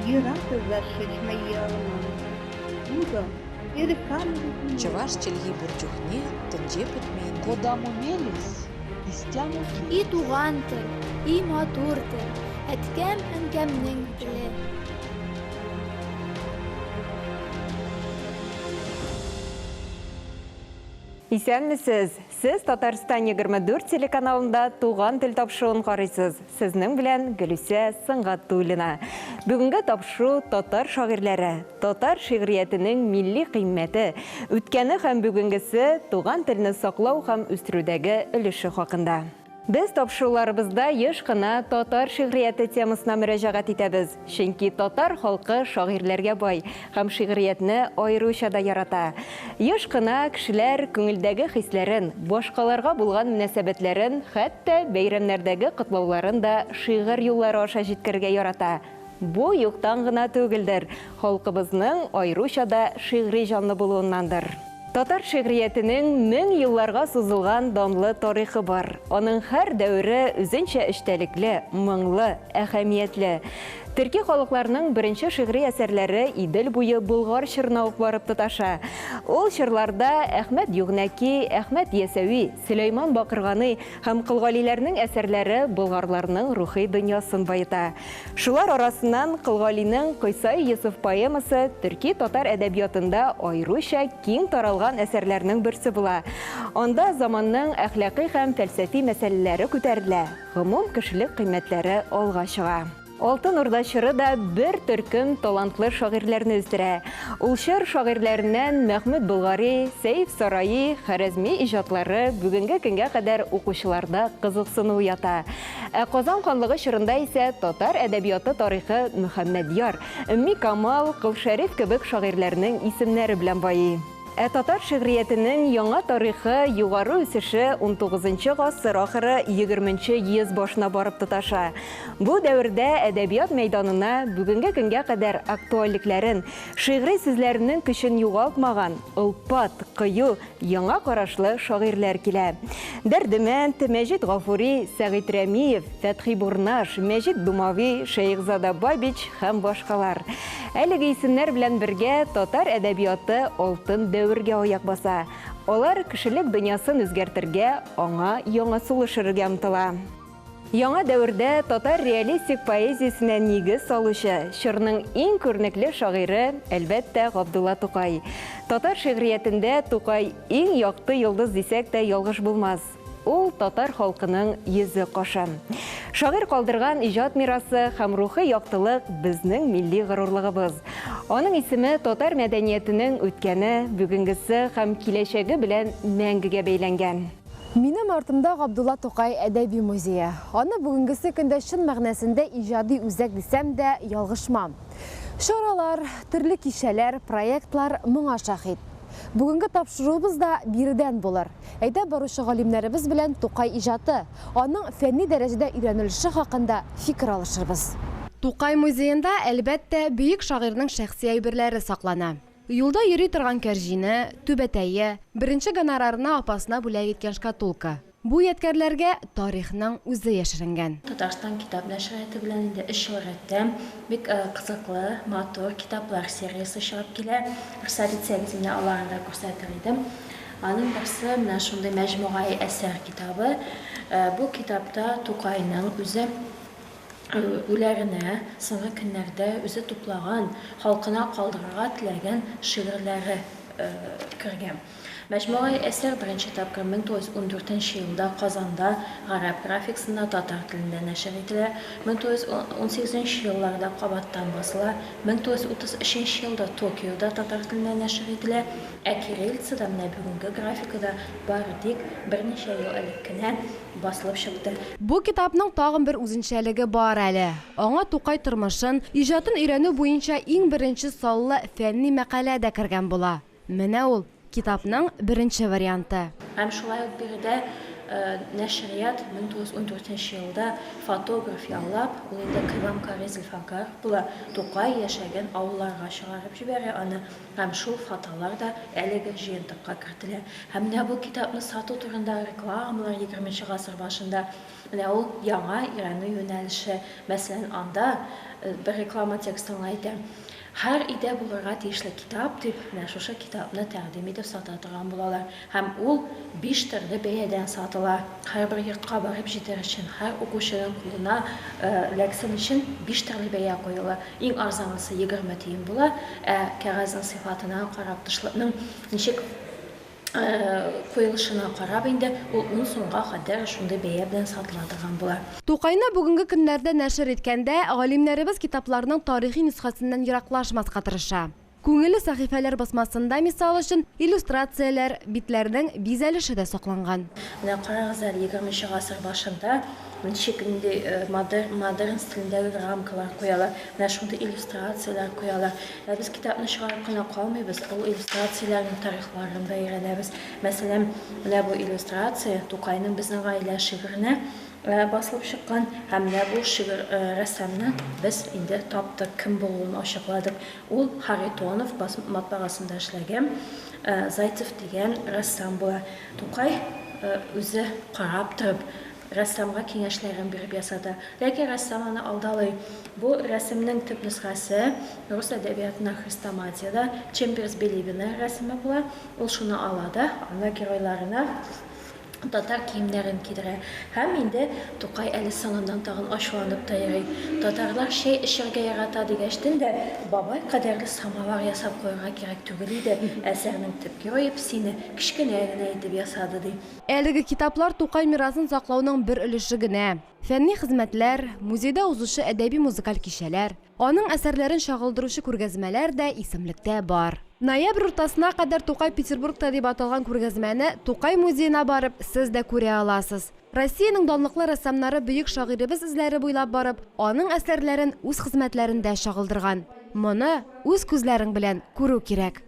Юрату зашичмаелмын. Тутӑ, Чӑваш чӗлхи пур чухне тӗнче пӗтмен. Кодамо мелесь, истямо И туган тел, и матур тел, әткәм-әнкәмнең теле. Исәнмесез! Сез Татарстан 24 телеканалында Туган тел тапшыруын карыйсыз. Сезнең белән Гөлүсә Сөнгатуллина. Бүгенге тапшыру татар шагыйрьләре, татар шигъриятенең милли кыйммәте, үткәне һәм бүгенгесе, туган телне саклау һәм үстерүдәге өлеше хакында. Без тапшыруларыбызда еш кына татар шигърияте темасына мөрәҗәгать итәбез, чөнки татар халкы шагыйрьләргә бай һәм шигъриятне аеруча да ярата. Еш кына кешеләр күңелдәге хисләрен, башкаларга булган мөнәсәбәтләрен, хәтта бәйрәмнәрдәге котлауларын да шигырь юллары аша җиткерергә ярата. Бу юктан гына түгелдер, халкыбызның аеруча да шигъри җанлы булуыннандыр. Татар шигъриятенең 1000 елларга сузылган данлы тарихы бар. Аның һәр дәвере үзенчә эчтәлекле, моңлы, әһәмиятле. Төрки халыкларның беренче шигъри әсәрләре Идел буе Болгар чорына ук барып тоташа. Ул чорларда Әхмәт Югнәки, Әхмәт Ясәви, Сөләйман Бакырганый һәм Колгалиләрнең әсәрләре болгарларның рухи дөньясын баета. Шулар арасыннан Колгалинең Кыйсаи Йосыф поэмасы төрки-татар әдәбиятында аеруча киң таралган әсәрләрнең берсе була. Анда заманның әхлакый һәм фәлсәфи мәсьәләләре күтәрелә, гомум кешелек кыйммәтләре алга чыга. Алтын Урда чоры да бер төркем талантлы шагыйрьләрне үстерә. Ул чор шагыйрьләреннән Мәхмүт Болгари, Сәйф Сараи, Харәзми иҗатлары бүгенге көнгә кадәр укучыларда кызыксыну уята. Ә Казан ханлыгы чорында исә татар әдәбияты тарихы Мөхәммәдьяр, Өмми Камал, Колшәриф кебек шагыйрьләрнең исемнәре белән байый. Ә татар шигъриятенең яңа тарихы югары үсеше унтугызынчы гасыр ахыры егерменче йөз башына барып тоташа. Бу дәвердә әдәбият мәйданына бүгенге көнгә кадәр актуальлекләрен, шигъри сүзләренең көчен югалтмаган, олпат, кыю, яңа карашлы шагыйрьләр килә. Дәрдемәнд, Мәҗит Гафури, Сәгыйть Рәмиев, Фәтхи Бурнаш, Мәҗит Думави, Шәехзада Бабич һәм башкалар. Әлеге исемнәр белән бергә татар әдәбияты алтын дәвергә аяк баса. Алар кешелек дөньясын үзгәртергә, аңа яңа сулыш өрергә омтыла. Яңа дәвердә татар реалистик поэзиясенә нигез салучы, чорның иң күренекле шагыйре, әлбәттә, Габдулла Тукай. Татар шигъриятендә Тукай иң якты йолдыз дисәк тә ялгыш булмас. Ул татар халкының йөзе кашы. Шагыйрь калдырган иҗат мирасы һәм рухи яктылык безнең милли горурлыгыбыз. Аның исеме татар мәдәниятенең үткәне, бүгенгесе һәм киләчәге белән мәңгегә бәйләнгән. Минем артымда Габдулла Тукай әдәби музее. Аны бүгенгесе көндә чын мәгънәсендә иҗади үзәк дисәм дә ялгышмам. Чаралар, төрле кичәләр, проектлар моңа шаһит. Бүгенге тапшыруыбыз да биредән булыр. Әйдәп баручы галимнәребез белән Тукай иҗаты, аның фәнни дәрәҗәдә өйрәнелеше хакында фикер алышырбыз. Тукай музеенда, әлбәттә, бөек шагыйрьнең шәхси әйберләре саклана. Юлда йөри торган кәрҗине, түбәтәе, беренче гонорарына апасына бүләк иткән шкатулка. Бу ядкәрләргә тарихның үзе яшеренгән. Татарстан китап нәшрияты белән инде өч ел рәттән бик кызыклы, матур китаплар сериясе чыгып килә. Рөхсәт итсәгез, менә аларын да күрсәтер идем. Аның берсе менә шундый Мәҗмугаи әсәр китабы. Бу китапта Тукайның үзе Үләренә соңгы көннәрдә үзе туплаган, халкына калдырырга теләгән шигырьләре кергән. Мәҗмугаи әсәр беренче тапкыр 1914 нче елда Казанда гарәп графикасында татар телендә нәшер ителә, 1918 нче елларда кабаттан басыла, 1933 нче елда Токиода татар телендә нәшер ителә, ә кириллицада, менә бүгенге графикада бары тик берничә ел элек кенә басылып чыкты. Бу китапның тагын бер үзенчәлеге бар әле. Аңа Тукай тормышын, иҗатын өйрәнү буенча иң беренче саллы фәнни мәкалә дә кергән була. Менә ул, китапның беренче варианты. Һәм шулай ук биредә Нәшрият 1914 нче елда фотограф яллап, ул инде Кыйвам Кари Зөлфәкаров була, Тукай яшәгән авылларга чыгарып җибәрә аны һәм шул фотолар да әлеге җыентыкка кертелә. Һәм менә бу китапны сату турындагы рекламалар егерменче гасыр башында, менә ул яңа өйрәнү юнәлеше. Мәсәлән, анда бер реклама текстын әйтәм. Һәр өйдә булырга тиешле китап дип, менә шушы китапны тәкъдим итеп сата торган булалар. Һәм ул биш төрле бәядән сатыла. Һәрбер йортка барып җитәр өчен, һәр укучының кулына эләксен өчен биш төрле бәя куела. Иң арзанлысы 20 тиен була, ә кәгазьнең сыйфатына карап, тышлыкның ничек куелышына карап инде ул ун сумга кадәр шундый бәя белән сатыла торган була. Тукайны бүгенге көннәрдә нәшер иткәндә, галимнәребез китапларның тарихи нөсхәсеннән ераклашмаска тырыша. Күңелле сәхифәләр басмасында, мисал өчен, иллюстрацияләр, битләрнең бизәлеше дә сакланган. Менә карагыз әле, егерменче гасыр башында ничек нинди модерн стилендәге рамкалар куялар, менә шундый иллюстрацияләр куялар. Ә без китапны чыгарып кына калмыйбыз, ул иллюстрацияләрнең тарихларын да өйрәнәбез. Мәсәлән, менә бу иллюстрация Тукайның Безнең гаилә шигыренә басылып чыккан һәм менә бу шигырь рәссамны без инде таптык, кем булуын ачыкладык. Ул Харитонов матбагасында эшләгән Зайцев дигән рәссам була. Тукай үзе карап торып, Рәссамга киңәшләрен биреп ясата. Ләкин рәссам аны алдалый. Бу рәсемнең төп нөсхәсе рус әдәбиятына хрестоматиядә Чемберс Билибина рәсеме була. Ул шуны ала да, ана геройларына татар киемнәрен кидерә. Һәм инде Тукай әле соңыннан тагын ачуланып та йөри. Татарлар чәй эчәргә ярата дигәчтен дә, бабай кадәрле самовар ясап куярга кирәк түгел иде, әсәрнең төп герое песине кечкенә генә итеп ясады, ди. Әлеге китаплар Тукай мирасын саклауның бер өлеше генә. Фәнни хезмәтләр, музейда узучы әдәби-музыкаль кичәләр, аның әсәрләрен чагылдыручы күргәзмәләр дә исемлектә бар. Ноябрь уртасына кадәр Тукай Петербургта дип аталган күргәзмәне Тукай музеена барып, сез дә күрә аласыз. Россиянең данлыклы рәссамнары бөек шагыйребез эзләре буйлап барып, аның әсәрләрен үз хезмәтләрендә чагылдырган. Моны үз күзләрең белән күрү кирәк.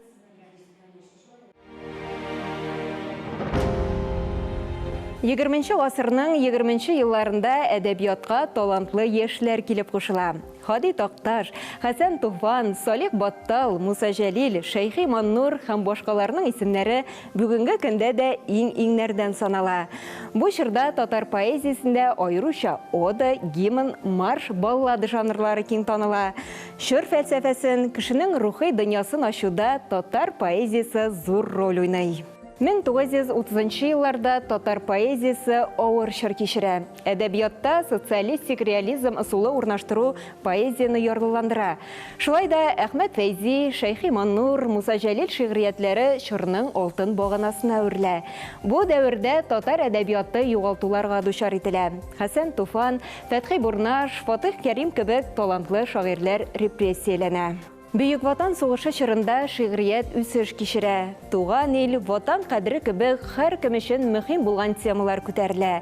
Егерменче гасырның егерменче елларында әдәбиятка талантлы яшьләр килеп кушыла. Һади Такташ, Хәсән Туфан, Салих Баттал, Муса Җәлил, Шәйхи Маннур һәм башкаларның исемнәре бүгенге көндә дә иң-иңнәрдән санала. Бу чорда татар поэзиясендә аеруча ода, гимн, марш, баллада жанрлары киң таныла. Чор фәлсәфәсен, кешенең рухи дөньясын ачуда татар поэзиясе зур роль уйный. 1930 нчы елларда татар поэзиясе авыр чор кичерә. Әдәбиятта социалистик реализм ысулы урнаштыру поэзияне ярлыландыра. Шулай да Әхмәт Фәйзи, Шәйхи Маннур, Муса Җәлил шигъриятләре чорның алтын баганасына әверелә. Бу дәвердә татар әдәбияты югалтуларга дучар ителә. Хәсән Туфан, Фәтхи Бурнаш, Фатыйх Кәрим кебек талантлы шагыйрьләр репрессияләнә. Бөек Ватан сугышы чорында шигърият үсеш кичерә. Туган ил, Ватан кадере кебек һәркем өчен мөһим булган темалар күтәрелә.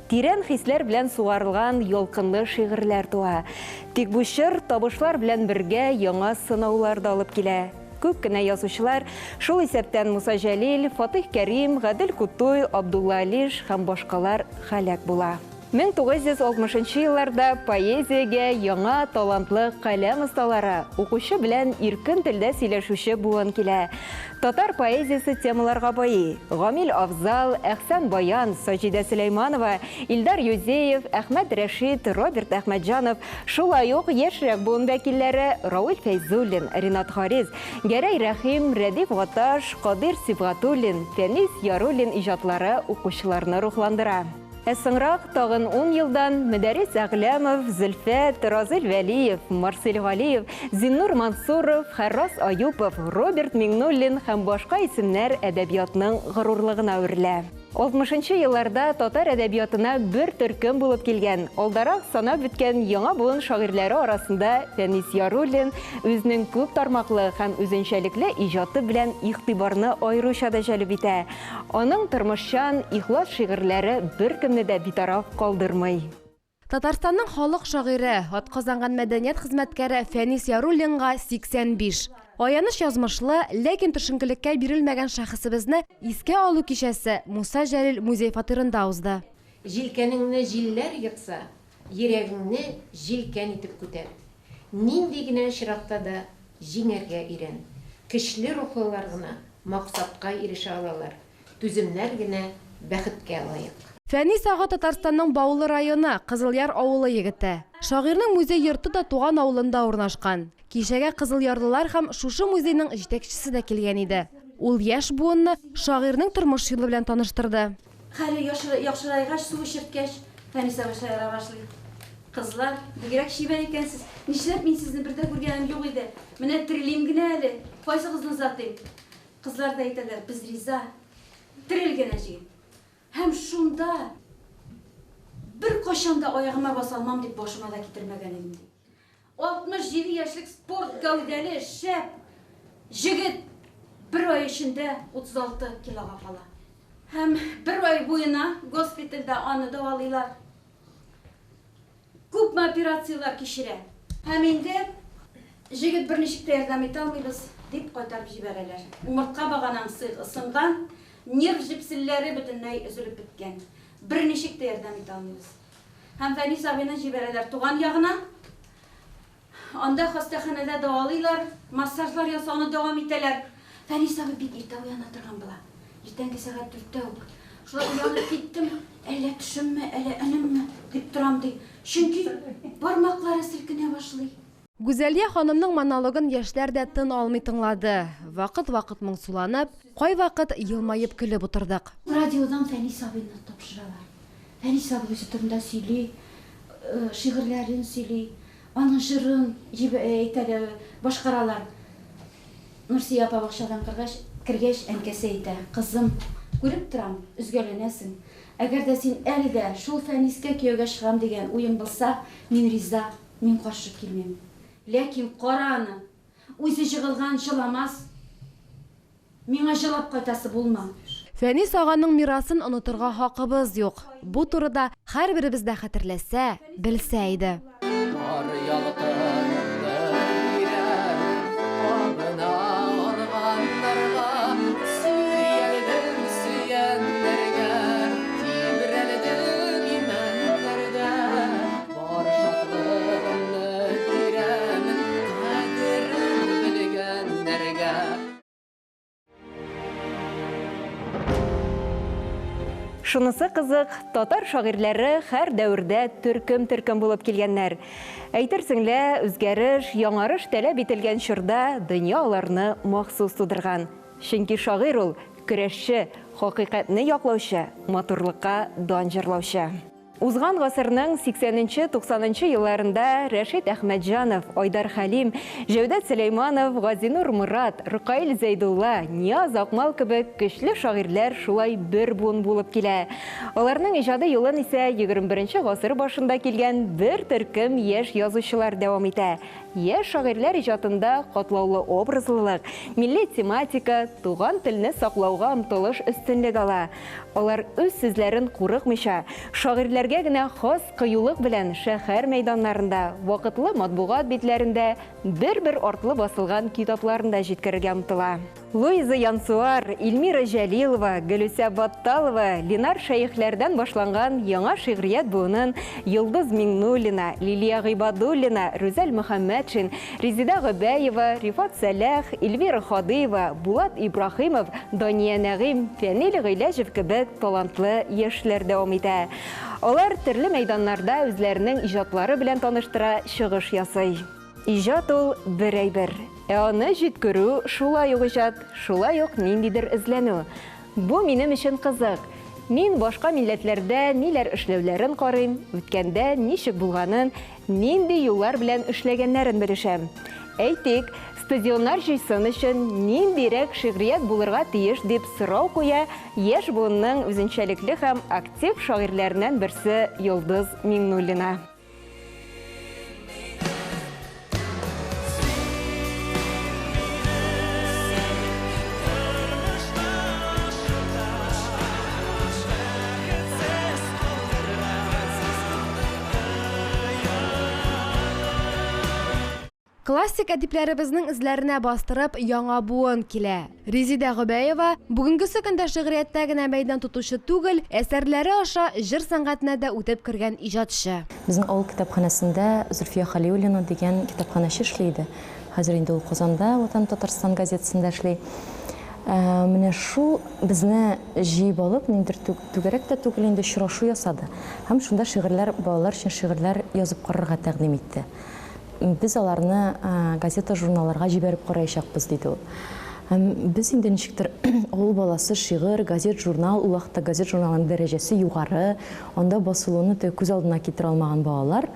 Тирән хисләр белән сугарылган ялкынлы шигырьләр туа. Тик бу чор табышлар белән бергә яңа сынаулар да алып килә. Күп кенә язучылар, шул исәптән Муса Җәлил, Фатыйх Кәрим, Гадел Кутуй, Абдулла Алиш һәм башкалар һәлак була. 1960 нчы елларда поэзиягә яңа талантлы каләм осталары, укучы белән иркен телдә сөйләшүче буын килә. Татар поэзиясе темаларга байый. Гамил Афзал, Әхсән Баян, Саҗидә Сөләйманова, Илдар Юзеев, Әхмәт Рәшит, Роберт Әхмәтҗанов, шулай ук яшьрәк буын вәкилләре Равил Фәйзуллин, Ренат Харис, Гәрәй Рәхим, Рәдиф Гаташ, Кадыйр Сибгатуллин, Фәнис Яруллин иҗатлары укучыларны рухландыра. Ә соңрак, тагын ун елдан, Мөдәррис Әгъләмов, Зөлфәт, Разил Вәлиев, Марсель Галиев, Зиннур Мансуров, Харрас Аюпов, Роберт Миңнуллин һәм башка исемнәр әдәбиятның горурлыгына әверелә. Алтмышынчы елларда татар әдәбиятына бер төркем булып килгән, алдарак санап беткән яңа буын шагыйрьләре арасында Фәнис Яруллин үзенең күп тармаклы һәм үзенчәлекле иҗаты белән игътибарны аеруча да җәлеп итә. Аның тормышчан, ихлас шигырьләре беркемне дә битараф калдырмый. Татарстанның халык шагыйре, атказанган мәдәният хезмәткәре Фәнис Яруллинга 85. Аяныч язмышлы, ләкин төшенкелеккә бирелмәгән шәхесебезне искә алу кичәсе Муса Җәлил музей-фатирында узды. Җилкәнеңне җилләр екса, йөрәгеңне җилкән итеп күтәр. Нинди генә очракта да җиңәргә өйрән. Көчле рухлылар гына максатка ирешә алалар, түземнәр генә бәхеткә лаек. Фәнис ага Татарстанның Баулы районы, Кызылъяр авылы егете. Шагыйрьнең музей-йорты да туган авылында урнашкан. Кичәгә кызылъярлылар һәм шушы музейның җитәкчесе дә килгән иде. Ул яшь буынны шагыйрьнең тормыш юлы белән таныштырды. Хәле яхшырайгач, су эчерткәч, Фәнис абый шаяра башлый. Кызлар, бигрәк чибәр икәнсез. Нишләп мин сезне бер дә күргәнем юк иде. Менә терелим генә әле. Кайсыгызны озатыйм? Кызлар да әйтәләр, без риза. Терел генә, җегет. Һәм шунда беркайчан да аягыма баса алмам дип башыма да китермәгән идем, ди. 67 яшьлек спорт гәүдәле, шәп җегет бер ай эчендә 36 килога кала. Һәм бер ай буена госпитальдә аны дәвалыйлар. Күпме операцияләр кичерә. Һәм инде җегет берничек тә ярдәм итә алмыйбыз, дип кайтарып җибәрәләр. Умыртка баганаң сынган, нерв җепселләре бөтенләй өзелеп беткән. Берничек тә ярдәм итә алмыйбыз. Һәм Фәнис абыйны җибәрәләр туган ягына. Анда хастаханәдә дәвалыйлар, массажлар ясауны дәвам итәләр. Фәнис абый бик иртә уяна торган була. Иртәнге сәгать дүрттә үк. Шулай уянып киттем, әллә төшемме, әллә өнемме, дип торам, ди. Чөнки бармаклары селкенә башлый. Гүзәлия ханымның монологын яшьләр дә тын алмый тыңлады. Вакыт-вакыт моңсуланып, кайвакыт елмаеп-көлеп утырдык. Радиодан Фәнис абыйны тапшыралар. Фәнис абый үзе турында сөйли, шигырьләрен сөйли, аның җырын әйтәләр, башкаралар. Нурсөя апа бакчадан кыргач, кергәч, әнкәсе әйтә, Кызым, күреп торам, өзгәләнәсең. Әгәр дә син әле дә шул Фәнискә кияүгә чыгам дигән уең булса, мин риза, мин каршы килмим. Ләкин кара аны, үзе җыгылган җыламас. Миңа җылап кайтасы булма. Фәнис аганың мирасын онытырга хакыбыз юк. Бу турыда һәрберебез дә хәтерләсә, белсә иде. Бар ялкынымны бирәм, кабына алганнарга, Сөялдем сөяннәргә, тибрәлдем имәннәрдә. Бар шатлыгымны бирәм, кадерен белгәннәргә. Шунысы кызык, татар шагыйрьләре һәр дәвердә төркем-төркем булып килгәннәр. Әйтерсең лә, үзгәреш, яңарыш таләп ителгән чорда дөнья аларны махсус тудырган. Чөнки шагыйрь ул, көрәшче, хакыйкатьне яклаучы, матурлыкка дан җырлаучы. Узган гасырның 80 нче-90 нчы елларында Рәшит Әхмәтҗанов, Айдар Хәлим, Җәүдәт Сөләйманов, Газинур Морат, Ркаил Зәйдулла, Нияз Акмал кебек көчле шагыйрьләр шулай бер буын булып килә. Аларның иҗади юлын исә 21 нче гасыр башында килгән бер төркем яшь язучылар дәвам итә. Яшь шагыйрьләр иҗатында катлаулы образлылык, милли тематика, туган телне саклауга омтылыш өстенлек ала. Алар үз сүзләрен курыкмыйча, шагыйрьләргә генә хас кыюлык белән шәһәр мәйданнарында, вакытлы матбугат битләрендә, бер-бер артлы басылган китапларында җиткерергә омтыла. Луиза Янсуар, Эльмира Җәлилова, Гөлүсә Батталова, Ленар Шәехләрдән башланган яңа шигърият буынын Йолдыз Миңнуллина, Лилия Гыйбадуллина, Рүзәл Мөхәммәтшин, Резеда Гобәева, Рифат Сәлах, Эльвира Һадиева, Булат Ибраһимов, Дания Нәгыйм, Фәнил Гыйләҗев кебек талантлы яшьләр дәвам итә. Алар төрле мәйданнарда үзләренең иҗатлары белән таныштыра, чыгыш ясый. Иҗат ул бер әйбер. Ә аны җиткерү шулай ук иҗат, шулай ук ниндидер эзләнү. Бу минем өчен кызык. Мин башка милләтләрдә ниләр эшләүләрен карыйм, үткәндә ничек булганын, нинди юллар белән эшләгәннәрен белешәм. Әйтик, стадионнар җыйсын өчен ниндирәк шигърият булырга тиеш дип сорау куя яшь буынның үзенчәлекле һәм актив шагыйрьләреннән берсе Йолдыз Миңнуллина. Классик әдипләребезнең эзләренә бастырып, яңа буын килә. Резидә Гобәева, бүгенгесе көндә шигърияттә генә мәйдан тотучы түгел, әсәрләре аша җыр сәнгатенә дә үтеп кергән иҗатчы. Безнең авыл китапханәсендә Зөлфия Хәлиуллина дигән китапханәче эшли иде. Хәзер инде ул Казанда Ватан Татарстан газетасында эшли. Менә шул безне җыеп алып, ниндидер түгәрәк тә түгел инде, очрашу ясады. Һәм шунда шигырьләр, балалар өчен шигырьләр язып карарга тәкъдим итте. Без аларны газета-журналларга җибәреп караячакбыз, диде ул. Һәм без инде ничектер авыл баласы шигырь, газет-журнал, ул вакытта газет-журналның дәрәҗәсе югары, анда басылуны теге күз алдына китерә алмаган балалар,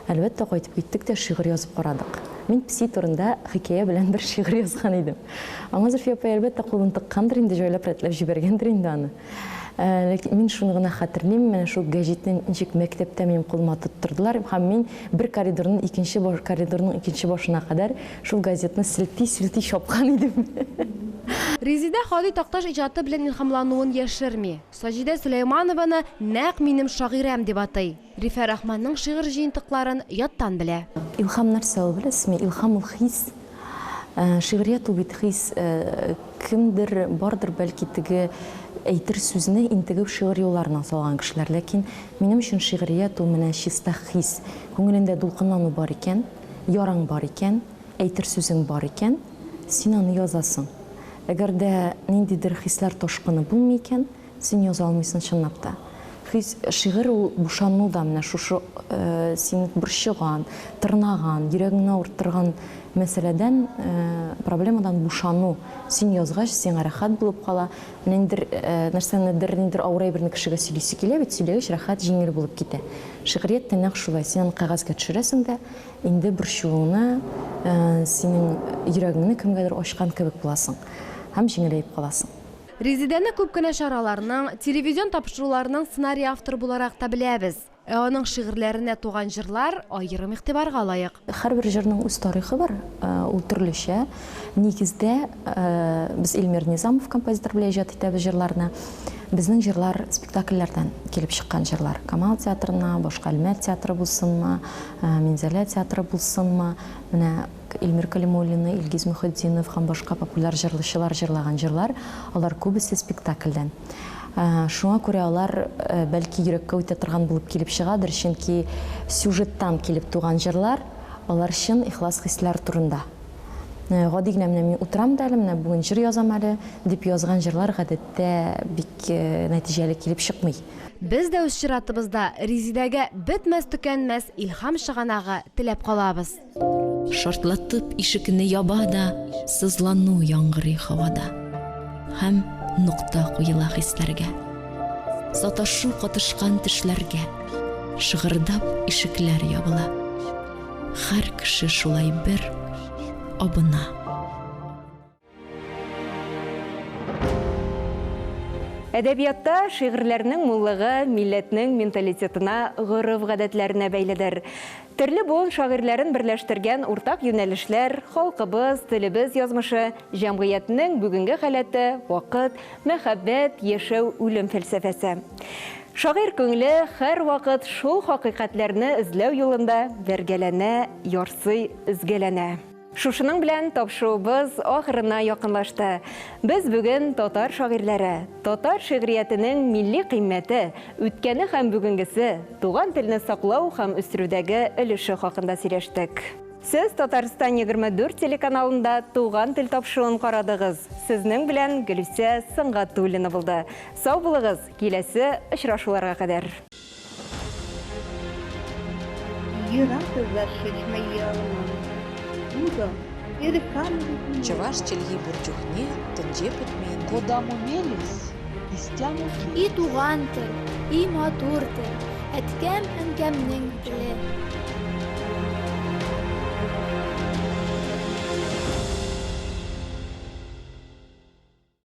әлбәттә, кайтып киттек тә шигырь язып карадык. Мин песи турында хикәя белән бер шигырь язган идем. Аңа Зөлфия апай, әлбәттә, кулын тыккандыр инде, җайлап рәтләп җибәргәндер инде аны. Ләкин мин шуны гына хәтерлим, менә шул гәҗитне ничек мәктәптә минем кулыма тоттырдылар һәм мин бер коридорның икенче баш, коридорның икенче башына кадәр шул газетны селти-селти чапкан идем. Резидә Һади Такташ иҗаты белән илһамлануын яшерми. Саҗидә Сөләйманованы нәкъ минем шагыйрәм дип атый. Рифә Рахманның шигырь җыентыкларын яттан белә. Илһам нәрсә ул, беләсезме? Илһам ул хис. Шигърият ул бит хис. Кемдер бардыр, бәлки, теге әйтер сүзне интегеп шигырь юлларына салган кешеләр. Ләкин минем өчен шигърият ул менә чиста хис. Күңелеңдә дулкынлану бар икән, яраң бар икән, әйтер сүзең бар икән, син аны язасың. Әгәр дә ниндидер хисләр ташкыны булмый икән, Син яза алмыйсың чынлап та. Хис, шигырь ул бушану да, менә шушы сине борчыган, тырнаган, йөрәгеңне авырттырган мәсьәләдән, проблемадан бушану. Син язгач, сиңа рәхәт булып кала. Ниндидер нәрсәнедер, ниндидер авыр әйберне кешегә сөйлисе килә бит, сөйләгәч рәхәт, җиңел булып китә. Шигърият тә нәкъ шулай, син аны кәгазьгә төшерәсең дә, инде борчуыңны, синең йөрәгеңне кемгәдер ачкан кебек буласың һәм җиңеләеп каласың. Резидәне күп кенә чараларның, телевизион тапшыруларның сценарий авторы буларак та беләбез. Ә аның шигырьләренә туган җырлар аерым игътибарга лаек. Һәрбер җырның үз тарихы бар, ул төрлечә. Нигездә, без Эльмир Низамов композитор белән иҗат итәбез җырларны. Безнең җырлар спектакльләрдән килеп чыккан җырлар. Камал театрына, башка Әлмәт театры булсынмы, Минзәлә театры булсынмы, менә Эльмир Калимуллина, Илгиз Мөхетдинов һәм башка популяр җырлычылар җырлаган җырлар, алар күбесе спектакльдән. Шуңа күрә алар, бәлки, йөрәккә үтә торган булып килеп чыгадыр, чөнки сюжеттан килеп туган җырлар, алар чын ихлас хисләр турында. Гади генә менә мин утырам да әле, менә бүген җыр язам әле, дип язган җырлар гадәттә бик нәтиҗәле килеп чыкмый. Без дә үз чиратыбызда Резидәгә бетмәс-төкәнмәс илһам чыганагы теләп калабыз. Шартлатып ишекне яба да, Сызлану яңгырый һавада. Һәм нокта куела хисләргә. Саташу катышкан төшләргә. Шыгырдап ишекләр ябыла. Һәр кеше шулай бер абына. Әдәбиятта шигырьләрнең муллыгы милләтнең менталитетына, гореф-гадәтләренә бәйледер. Төрле буын шагыйрьләрен берләштергән уртак юнәлешләр, халкыбыз, телебез язмышы, җәмгыятьнең бүгенге халәте, вакыт, мәхәббәт, яшәү, үлем фәлсәфәсе. Шагыйрь күңеле һәрвакыт шул хакыйкатьләрне эзләү юлында бәргәләнә, ярсый, өзгәләнә. Шушының белән тапшыруыбыз ахырына якынлашты. Без бүген татар шагыйрьләре, татар шигъриятенең милли кыйммәте, үткәне һәм бүгенгесе, туган телне саклау һәм үстерүдәге өлеше хакында сөйләштек. Сез Татарстан 24 телеканалында Туган тел тапшыруын карадыгыз. Сезнең белән Гөлүсә Сөнгатуллина булды. Сау булыгыз, киләсе очрашуларга кадәр! Чӑваш чӗлхи пур чухне тӗнче пӗтмен. Кодамо мелесь, истямо И туган тел, и матур тел, әткәм-әнкәмнең теле.